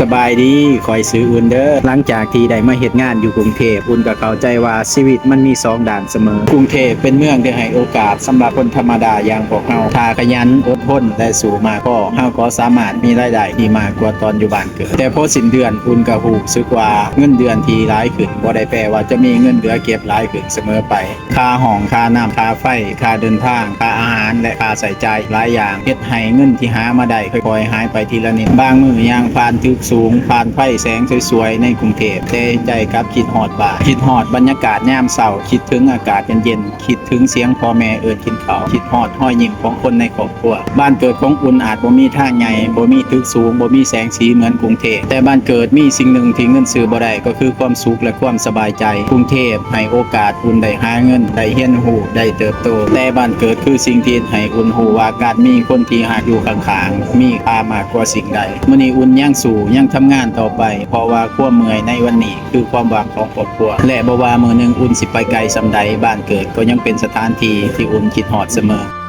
ສະບາຍດີ, ຂ້ອຍຊື່ອຸ່ນເດີ. ຫຼັງຈາກທີ່ໄດ້ມາເຮັດງານຢູ່ກຸງເທບ, ອຸ່ນກໍເຂົ້າໃຈວ່າຊີວິດມັນມີສອງດ້ານສະເໝີ. ກຸງເທບເປັນເມືອງທີ່ໃຫ້ໂອກາດສຳລັບຄົນທຳມະດາຢ່າງພວກເຮົາ. ຖ້າຂະຫຍັນ, ອົດທົນ ແລະ ສູ້ມາກພໍ, ເຮົາກໍສາມາດມີລາຍໄດ້ທີ່ມາກກວ່າຕອນຢູ່ບ້ານເກີດ. ແຕ່ພໍສິ້ນເດືອນ, ອຸ່ນກໍຮູ້ສຶກວ່າເງິນເດືອນທີ່ຫຼາຍຂຶ້ນ ບໍ່ໄດ້ແປວ່າຈະມີເງິນເຫຼືອເກັບຫຼາຍຂຶ້ນສະເໝີໄປ. ຄ່າຫ້ອງ, ຄ່ານ້ຳ, ຄ່າໄຟ, ຄ່າເດີນທາງ, ຄ່າອາຫານ ແລະ ຄ່າໃຊ້ຈ່າຍຫຼາຍຢ່າງ ເຮັດໃຫ້ເງິນທີ່ຫາມາໄດ້ຄ່ອຍໆຫາຍໄປທີລະນິດ. ບາງມື້ຍ່າງຜ່ານຕຶກສູງ, ຜ່ານໄຟແສງສວຍໆໃນກຸງເທບ, ແຕ່ໃນໃຈກັບຄິດຮອດບ້ານ, ຄິດຮອດບັນຍາກາດຍາມເຊົ້າ, ຄິດເຖິງອາກາດເຢັນໆ, ຄິດເຖິງສຽງພໍ່ແມ່ເອີ້ນກິນເຂົ້າ, ຄິດຮອດຮອຍຍິ້ມຂອງຄົນໃນຄອບຄົວ. ບ້ານເກີດຂອງອຸ່ນອາດບໍ່ມີທາງໃຫຍ່, ບໍ່ມີຕຶກສູງ, ບໍ່ມີແສງສີເໝືອນກຸງເທບ, ແຕ່ບ້ານເກີດມີສິ່ງໜຶ່ງທີ່ເງິນຊື້ບໍ່ໄດ້, ກໍຄືຄວາມສຸກ ແລະ ຄວາມສະບາຍໃຈ. ກຸງເທບໃຫ້ໂອກາດອຸ່ນໄດ້ຫາເງິນ, ໄດ້ຮຽນຮູ້, ໄດ້ເຕີບໂຕ, ແຕ່ບ້ານເກີດຄືສິ່ງທີ່ເຮັດໃຫ້ອຸ່ນຮູ້ວ່າການມີຄົນທີ່ຮັກຢູ່ຂ້າງໆ ມີຄ່າມາກກວ່າສິ່ງໃດ. ມື້ນີ້ອຸ່ນຍັງສູ້, ຍັງທຳງານຕໍ່ໄປ, ເພາະວ່າຄວາມເມື່ອຍໃນວັນນີ້ຄືຄວາມຫວັງຂອງຄອບຄົວ, ແລະ ບໍ່ວ່າມື້ໜຶ່ງອຸ່ນຊິໄປໄກສ່ຳໃດ, ບ້ານເກີດກໍຍັງເປັນສະຖານທີ່ທີ່ອຸ່ນຄິດຮອດສະເໝີ.